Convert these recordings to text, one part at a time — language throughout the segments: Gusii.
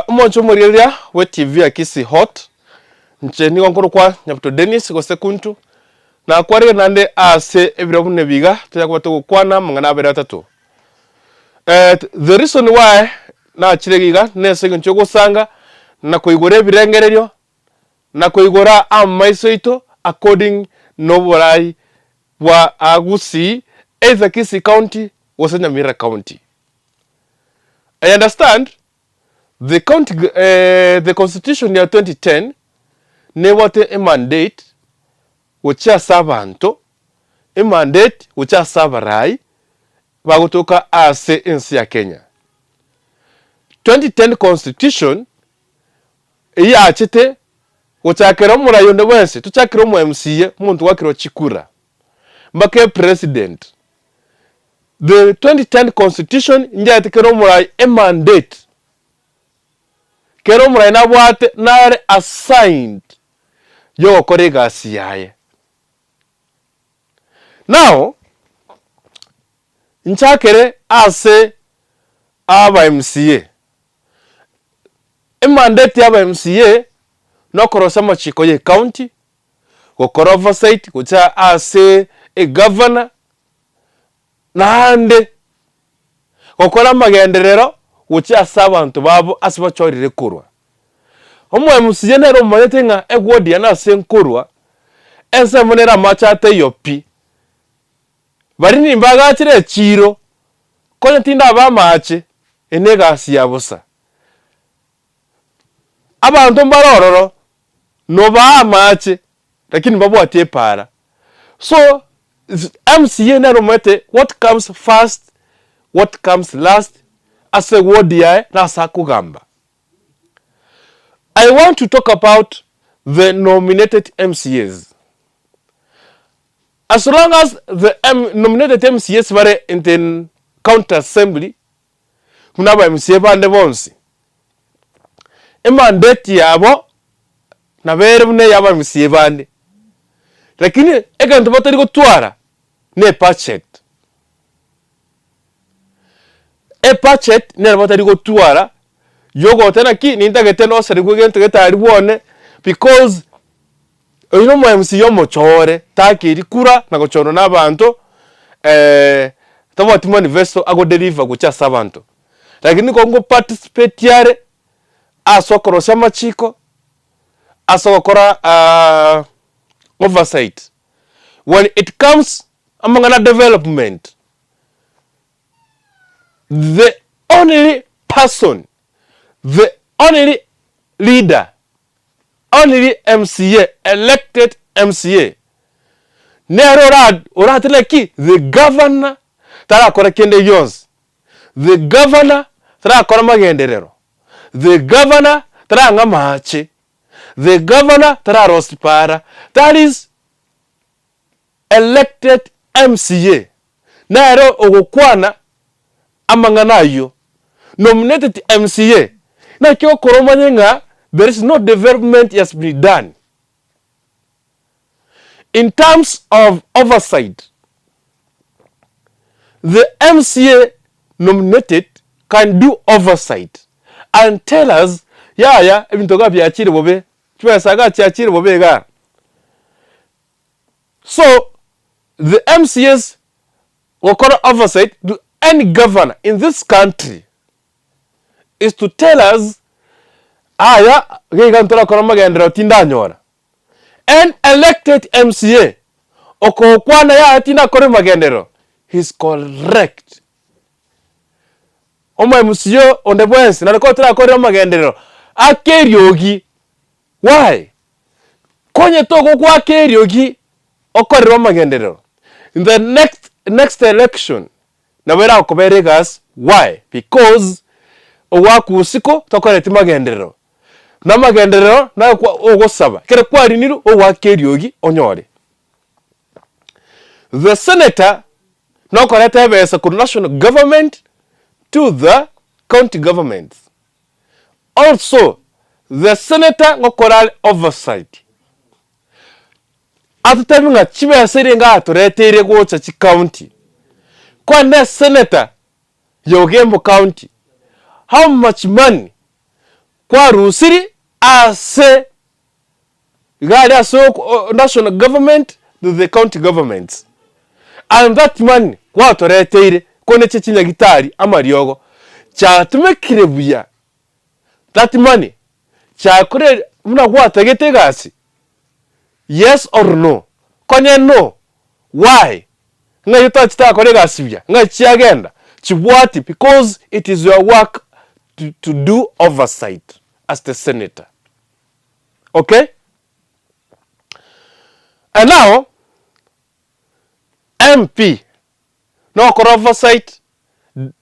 Omonche omorigereria bwe TV ya Kisii Hot, inche nigo nkorokwa Nyabuto Dennis gose Kuntu, nakwarire naende ase ebiro buna ebi iga tonya koba togokwana amang'ana abere atato. The reason why nachire iga iga nese eng'encho yogosanga na koigora ebirengererio na koigora amaiso aito according noborai bwa Gusii either Kisii County gose Nyamira County. I understand the county the constitution ya 2010 nebwate emandate gochia ase abanto, emandate gochia ase abarai bagotoka ase ense ya Kenya. 2010 constitution eyio yachete gochakera omorai onde bwensi, tochakere omo MCA, omonto goakerwa chikura, mpaka epresident. The 2010 constitution njaete kera omorai emandate, kera omorai nabwate nare assigned yogokora egasi yaye. Now, nchakere ase aba MCA, emandate ya aba MCA nokorosia amachiko ya ecounty, gokora oversight gocha ase egavana, Naende gokora amagenderero gochia ase abanto babo ase bachorire korwa. Omoemusiya nere omanyete ng'a egwodi yane ase nkorwa, ensemo nere amache ataiyo pi. Baria nimbagachere echiiro, konya tindaba amache, eye negasi ya bosa. Abanto mbare ororo, nobaa amache, lakini mbabwati epaara. So, MCA nere omanyete what comes first, what comes last, ase eward yaye na ase akogamba. I want to talk about the nominated MCAs. As long as the M nominated MCAs bare in the county assembly, buna aba MCA bande bonsi, emandate yabo nabo ere buna eya aba MCA bande, lakini egento batari gotwara ne ebudget. Ebudget nero batari gotwara yogoteba naki nintagete noserigwe egento getari bwane because oyio na omo MCA omochore takeiri kura na gochorwa na abanto tabwati manifesto ago deliver gochia ase abanto. Lakini nigo ngo participate are ase okorosia amachiko, ase ogokora oversight. When it comes amang'ana a development, the only person, the only leader, only MCA, elected MCA, nere ora oratebe ki? The governor tarakora kende gionsi. The governor tarakora magenderero, the governor tarang'a amache, the governor tararosi para, that is elected MCA nere ogokwana amang'ana ayio, nominated MCA, naki okora omanye ng'a there is no development has been done. In terms of oversight, the MCA nominated can do oversight and tell us yaya ebinto iga biachire bobe, chibesa iga chiachire bobe igaa. So the MCAs gokora oversight to any governor in this country is to tell us aya iga iga ntorakora amagenderero tindanyora. An elected MCA okokwana yaya tindakora amagenderero he's correct. Omo MCA onde bwensi nare ko torakorere amagenderero ake eriogi why? Konye togogoaka eriogi okorere amagenderero in the next next election Nabo eragokobera egasi why? Because ogoaka usiku tokoreti magenderero, na amagenderero naye kwa ogosaba, ekero kwarinirwe ogoaka eriogi onyore. The senator nokoreta ebesa korwa national government to the county governments. Also the senator ngokora are oversight. Atotebi ng'a chibesa eria enga atoreteire gocha chicounty, kwane senator ya Ogembo county, how much money? Kwarusiri ase iga aria ase national government to the county governments and that money gwatoreteire koneche chinyagitari amariogo chiatumekire buya that money chiakorire buna gwatagete egasi yes or no? Konye no why? Ng'ai otachete gokora egasi buya ng'ai chiagenda chibwati because it is your work to do oversight as the senator. Okay? And now, MP, nokora oversight,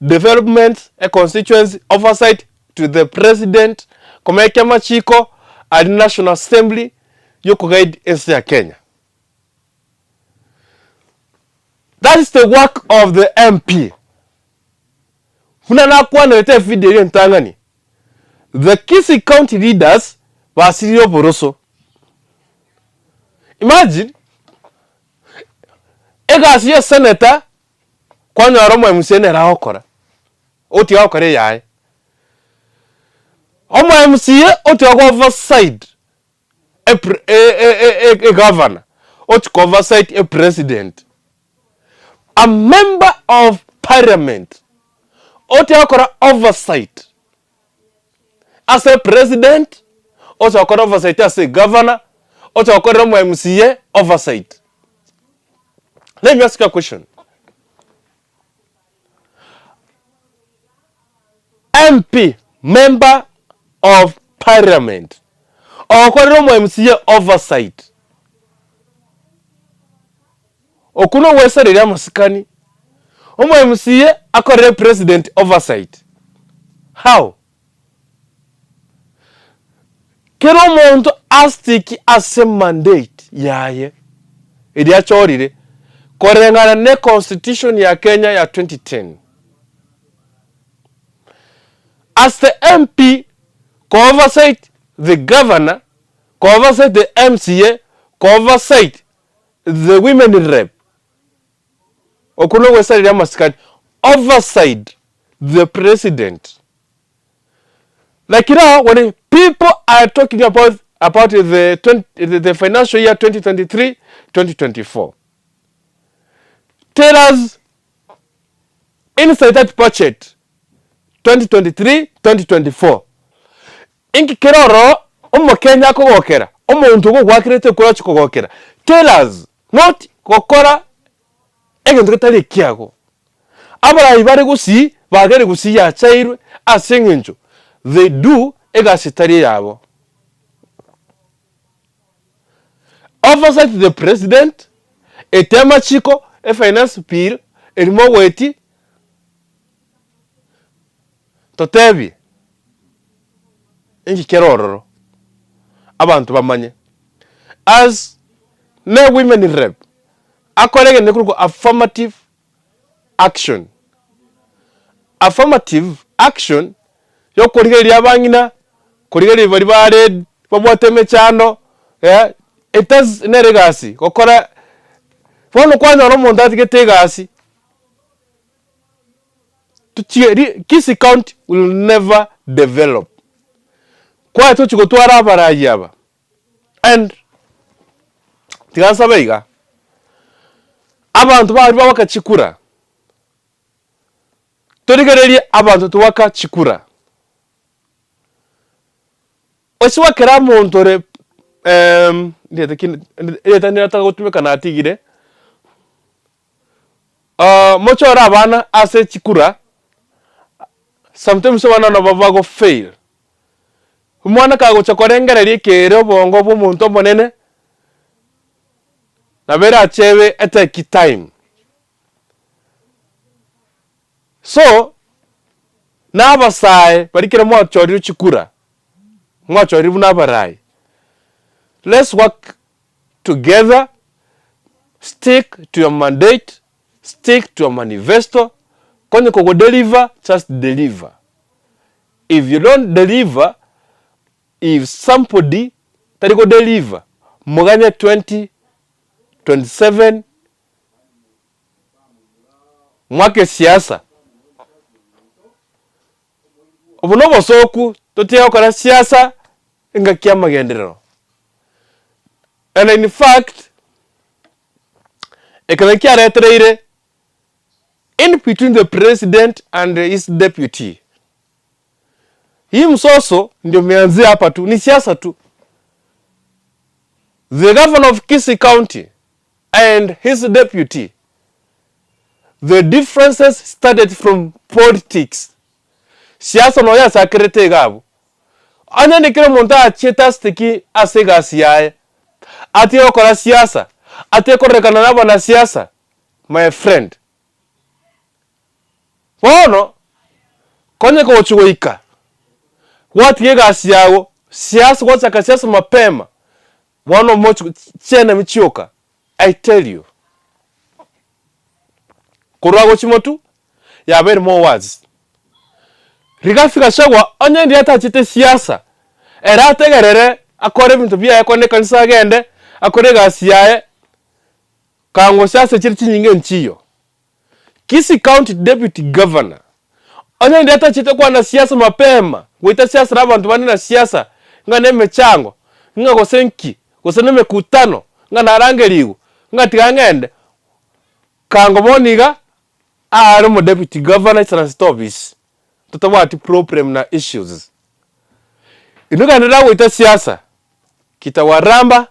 development, a constituency oversight to the president, komeka amachiko aria National Assembly yokoguide ense ya Kenya. That is the work of the MP. Buna nakwanerete evideo eria entang'ani, The Kisii County leaders basirire oboroso. Imagine, egasi ya senator kwanyora omo MCA nere agokora, otiga gokora eyaye. Omo MCA otiga go oversight epre egavana, ochi ko oversight epresident. A member of parliament otiga gokora oversight ase president, ocha gokora oversight ase egavana, ocha gokorera omo MCA oversight. Let me ask you a question, MP, member of parliament, ogokorera omo MCA oversight, okwo nogwesareria amasikani, omo MCA akorere president oversight, how? Kera omonto astick ase mandate yaye eria achorire koreng'ana ne constitution ya Kenya ya 2010. As the MP ko oversight the governor, ko oversight the MCA, ko oversight the women rep, okwo nogwesareria amasikani, oversight the president. Like now when people are talking about about the 20, the, the financial year 2023 2024 tell us inside that budget 2023 2024 inki kere ororo omokenya akogokera omonto ogogoakerete ekura ochi kogokera tell us not gokora egento getari ekiago Abarai bare gusii bagere gusii yachairwe ase eng'encho they do egasi etari eyabo. Oversight the president, ete amachiko, e finance bill eri mogoetie, totebie inki kere ororo abanto bamanye. As ne women rep akore egento gekorokwa affirmative action, Affirmative action yokorigereria abang'ina, korigereria baria bare babwate emechando eh, it does nere egasi gokora bono kwanyora omonto atigete egasi tochie ri Kisii county will never develop. Kwaye tochi gotwara abarai aba And tiga nsabe iga, abanto baria babaka chikura, torigererie abanto tobaka chikura. Ase gwakera omonto ore ndiete ki erieta ndirataka gotumeka natigire, mochore abana ase chikura, sometimes abana nabo bago fail. Omwana kagocha korengereria ekeere obongo bwa omonto omonene, nabo erache ebe etake time. So, na abasae baria ekero mwachorire chikura, mwachorire buna abarai, let's work together, stick to your mandate, stick to your manifesto, konye kogo deliver, just deliver. If you don't deliver, if somebody tari go deliver, moganye 2027 mwake siasa. Obo nobosooku. Totige gokora siasa engaki y'amagenderero. And in fact, ekero kiaretereire in between the president and his deputy, hii msoso ndio imeanzia hapa tu, ni siasa tu. The governor of Kisii County and his deputy, the differences started from politics. Siasa noyo asakerete iga abwo. Onye ne kera omonto achiete asiteki ase egasi yaye, atige gokora siasa, atige kororekana na abanasiasa, my friend. Bono, konye kogochia goika, gwatiga egasi yago, siasa gwachaka siasa mapema, bono omochi chienemi chioka, I tell you. Korwa gochia motwe, yabeire more words. Rigathi Gachagua onye ndiria atachete siasa, ere ategerere akore ebinto biaye akore ekanisa agende, akore egasi yaye, kango siasa chire chinyinge nchiyo. Kisii County Deputy Governor, onye ndiria atachete kwana siasa mapema, goita siasa na abanto bande na siasa, ng'a na emechango, ng'a gose nki, gose na emekutano, ng'a narangerigwe, ng'a tiga ng'ende, kango bono iga, Aare omo deputy governor isaransete office totabwati problem na issues. Inwe genderera goita siasa kitawaramba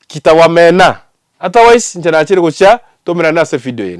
kitawamena otherwise inche nachire gochia tomerane ase video ende.